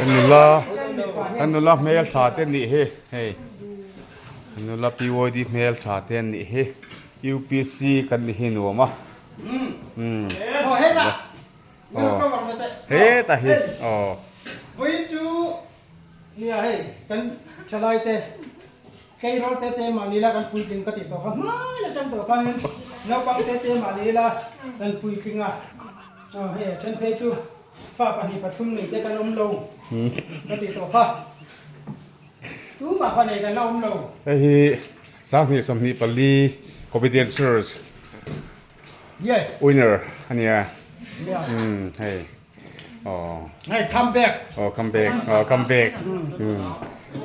Kan nula kan nula hmel tha te nih hi hei kan nula PYD hmel tha te an nih hi UPC kan ni hi nuam a umm aw heta hi aw. Vawiin chu nia hei kan thalai te tleirawl te te mahni ila kan puitling ka tih tawh kha hmai atang tawh khanin naupang te te mahni ila kan puitling a aw hei a then phei chu Fa pahnih pathum nei te kan awm lo ka tih tawh kha. Tumah fa nei kan la awm lo. Hei hi 2024 Comedian Search winner a nia. Umm hei aw. Hei come back. Aw come back aw come back. Umm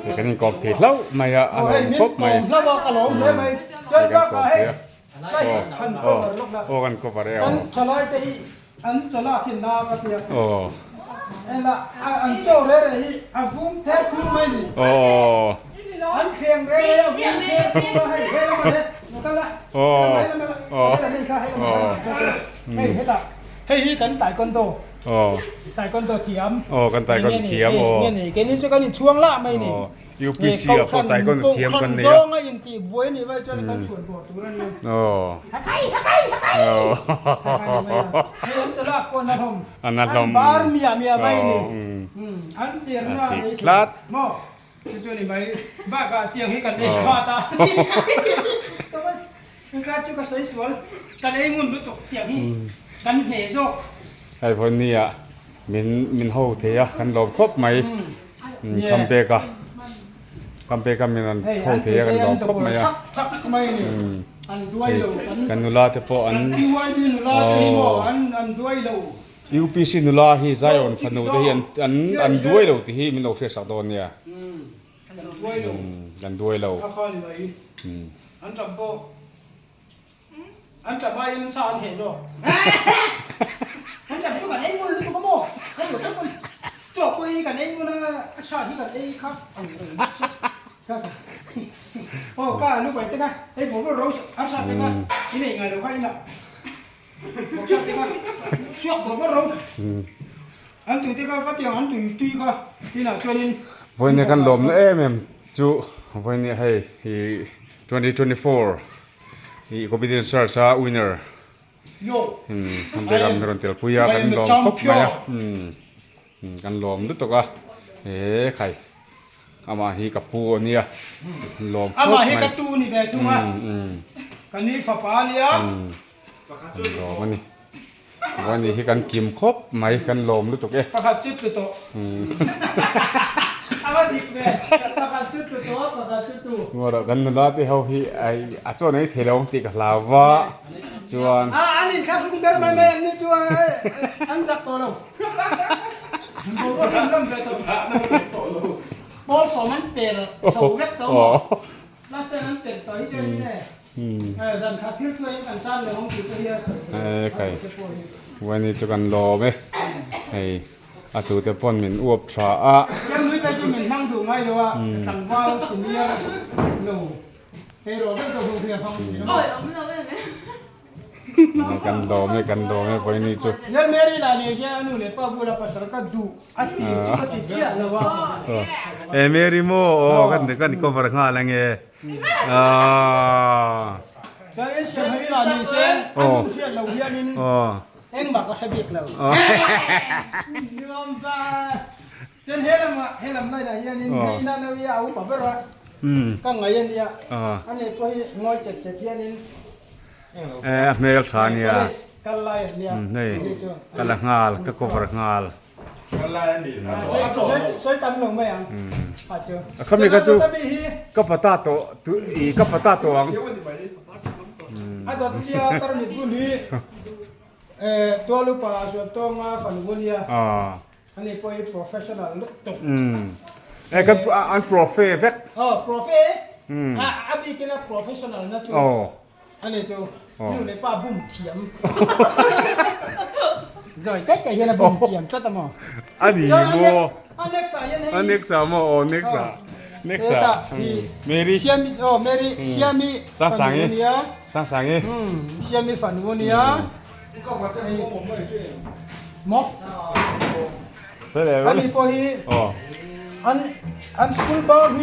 hei kan inkawm thei hlauh mai a a lawm khawp mai. Hei min kawm hlauh a ka lawm hle mai. Chuan bakah hei Aw aw aw kan cover e aw. Kan thalai te hi an chaw lak hi na ka tia. Aw. Ela an chaw re re hi a vum ther thur mai ni. Aw. An thleng re re a vum ther thur a hei he lama he lo kal la. Aw. He lama Aw. he lama kha he lama hei hetah hei hi kan taekwondo. Aw. Taekwondo thiam. Aw kan taekwondo thiam aw. Nge ni keini chu kan inchhuang lah mai ni. Aw. UPC ah pawh taekwondo thiam kan nei a. Kohhran zawnga intih buai nih vai chuan kan chhuan ruah tur a ni. Aw. Hakai hakai hakai. Hakai ni mai a. Hei an chalak pawh an hlawm. An hlawm. An bar miah miah mai ni. An cherna An a nei ti tlat. Maw? Chu chu ni mai. Bakah tiang hi kan ei khat a. Ka va ka chu ka sawi sual. Kan ei ngun lutuk tiang hi kan hne zawk. Hei vawiin ah min min ho thei a kan lawm khawp mai. Come back a come back a min rawn tho thei a kan lawm khawp mai a kan nula te pawh an UPC nula hi Zion fanu te hi an an duai lo tih hi min lo hriat sak dawn nia an duai lo. An tap aiin sa an heh zawk. An tap chu kan ei ngun lutuk a maw? Hei lo tak chaw pawh hi kan ei ngun a, a sa hi kan ei kha ang reng bawk chu. Ka ka aw ka alu pai te kha hei bawr bawr ro ar sa te kha in ei ngai lo kha inah bawk sa te kha suak bawr bawr ro an tui te kha ka tiang an tui tui kha inah chuanin Vawiin kan lawmna em em chu vawiin hei hi 2024 I comedian search a winner umm an bag a rawn tel pui a kan lawm khawp mai a umm kan lawm lutuk a he khai amah hi ka pu a nia kan lawm khawp mai amah hi ka tu ni ve thung a ka ni fapa a nia kan lawm a ni Vani hi kan kim khawp mai kan lawm lutuk e. Pakhat chu tlu tawh. A va dik ve. Pakhat chu tlu tawh, pakhat chu tu. Ngawrah kan nula te ho hi ai a chaw nei thei lo ang tih ka hlau va chuan. A an inthlahrung ber mai mai an ni chu an zak tawh lo. Boruak an lam ve tawh. Pawl sawm an per chho vek tawh maw? Last time an per tawh hi chuan in e. Kai Wani chu kan lawm e hei a tute pawn min uap tha a. Kan lawm e kan lawm e Wani chu. E Mary maw aw kan kan cover nghal ange. A hmel tha ania hei ka la nghal ka cover nghal. A khami kha chu ka pata tawh ih ka pata tawh ang. E kan an profe vek. Ani chu nu leh pa bum thiam. Zawi tek tek hian a bum thiam tlat a maw? Ani maw? A next ah hian hei. A next ah maw? Aw next ah. Next ah. Mary. Siami aw Mary Siami fanu ania. Sangsangi. Siami fanu ania. Maw? Ani pawh hi an an school bang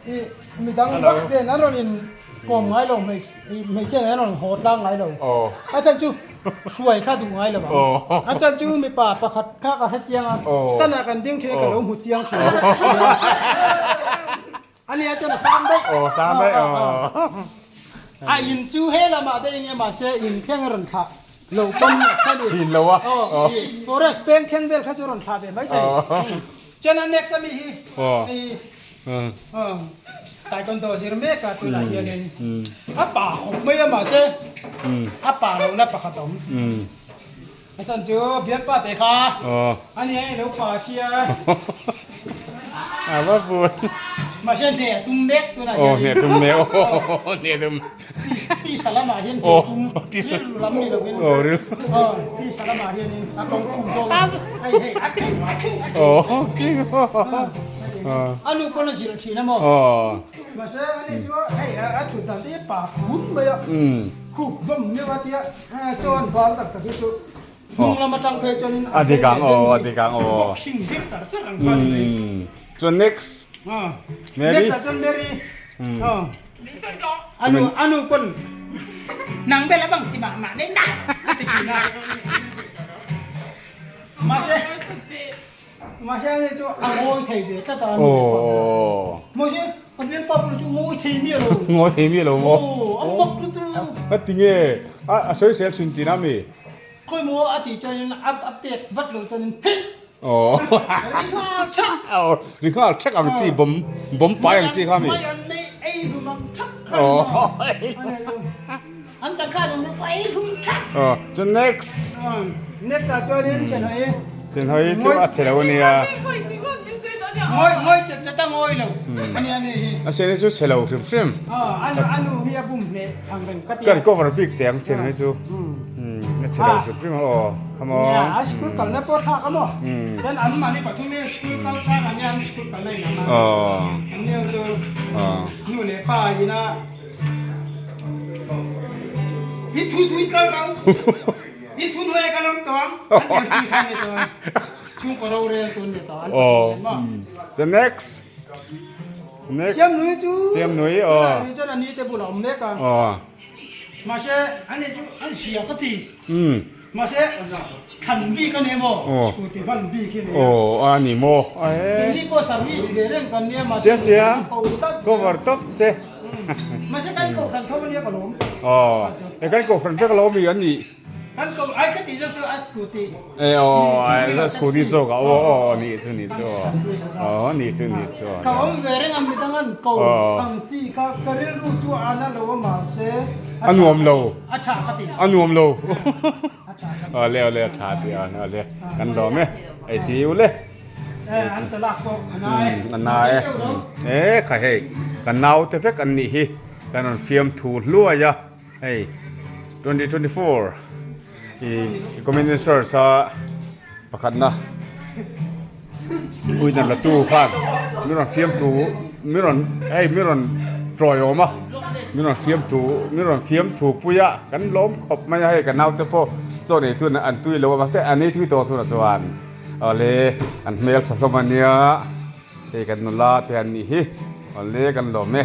hi midang vak nen an rawn in kawm ngai lo hmeichhia nen an rawn haw tlang ngai lo. A chan chu hruai kha duh ngai lo ang. A chan chu mipa pakhat kha ka hre chiang a, stand ah kan ding thin a ka lo hmu chiang thin. A nia chuan a sang daih. Aw sang daih aw. A in chu he lamah te eng nge mahse in thleng a rawn thlah lo pawn kha ni. Thin lo a. Aw forest peng thleng vel kha chu a rawn thlah ve mai thei. Chuan a next ami hi hei taekwondo zir mek a tunah hianin a pa khawp mai a mahse a pa lohna pakhat a awm. A chan chu bialpa te kha a nia i lo pa sia. A va pui. Mahse hne a tum mek tunah hian. Aw hne tum mek aw hne tum. Tisa lamah hian hne tum rilru lam ni lovin. Aw rilru. Aw tisa lamah hianin a kawng khum zawk a hei hei a king a king a king. Aw king. A nu pawn a zilh thin a maw. Aw. Mahse ani chu hei a thut dan te hi pa khum mai a. Khup dawm meuh a tia. Chuan bal tak tak hi chu hnung lam atang phei chuanin a dik ang aw a dik ang aw boxing zir char char ang kha ni mai. Chuan next Mary next ah chuan Mary anu anu pawn nang bel a bang chi mah mah nei na a ti thin a mahse Mahse ani chu a ngawi thei ve tlat a ani Aw. Mahse a bialpa pawh chu ngawi thei miah lo. Ngawi thei miah lo maw? Aw a mak lutuk. A ti nge a a sawi sel thin tih na mi? Khawi maw a tih chuanin a a pek vat lo chuanin hei. Aw. Ri nghal thak. Aw ri nghal thak ang chi bawm bawm pai ang chi kha mi? Mai an mei ei hlum ang thak kha ni maw? An chakha zawng chu ei hlum thak. Aw chu next. Next ah chuanin Senhawi. Senhawi chu a che lo ania. Ngawi ngawi chet chet a ngawi lo ania ni hi. A Senhawi chu che lo hrim hrim. Aw a nu hi a bum hneh ang reng ka ti a. Kan cover bik teh ang Senhawi chu. A che lo hrim hrim aw come on. Nia a school kalna pawh thlak a maw. Chuan an mahni pathum hi school kal thlak an nia an school kalna inang a. Aw. An neu chu nu leh pa ina. I thu thu in kal rau. I thu hnuai kan awm tawh ang. An ti ang chi kha ni tawh ang. Chhungkaw rorel chu an ni tawh an Oh. The next. Next. Siam nui chu. Siam nui oh. Ni chuan ani te bulah awm mek a. Oh. Mahse ani chu an hria ka ti. Um. Mahse thlan bik a ni maw? Scooty hman bik hi a ni a. Aw a ni maw? Keini pawh service ve reng kan nia mahse Sia sia ko tlat cover tawp che. Mahse kan kohhran tho ania ka lawm. Aw e kan kohhran vek lo mi an nih. Kan ko ai ka tih zawk chu a scooty. E aw a scooty zawk a aw aw nih chu nih chu aw aw nih chu nih chu. Ka awm ve reng a midang an ko ang chi kha ka rilru chu a na lo a mahse a nuam lo. A tha ka ti. A nuam lo. A tha ka ti. Awle awle a tha ti a awle kan lawm e ei ti u le. An talak pawh a na e. A na e. E kha hei kan nau te vek an nih hi kan rawn fiam thu hluai a hei 2024 i community search a pakhatna uinan la tu khan min rawn fiam thu min rawn hei min rawn tawiawm a min rawn fiam thu min rawn fiam thu pui a kan lawm khawp mai a hei ka naute pawh chaw nei tun an tui lo a mahse an ei tui tawh tunah chuan awle an hmel tha hlawm a nia hei kan nula te an nih hi awle kan lawm e.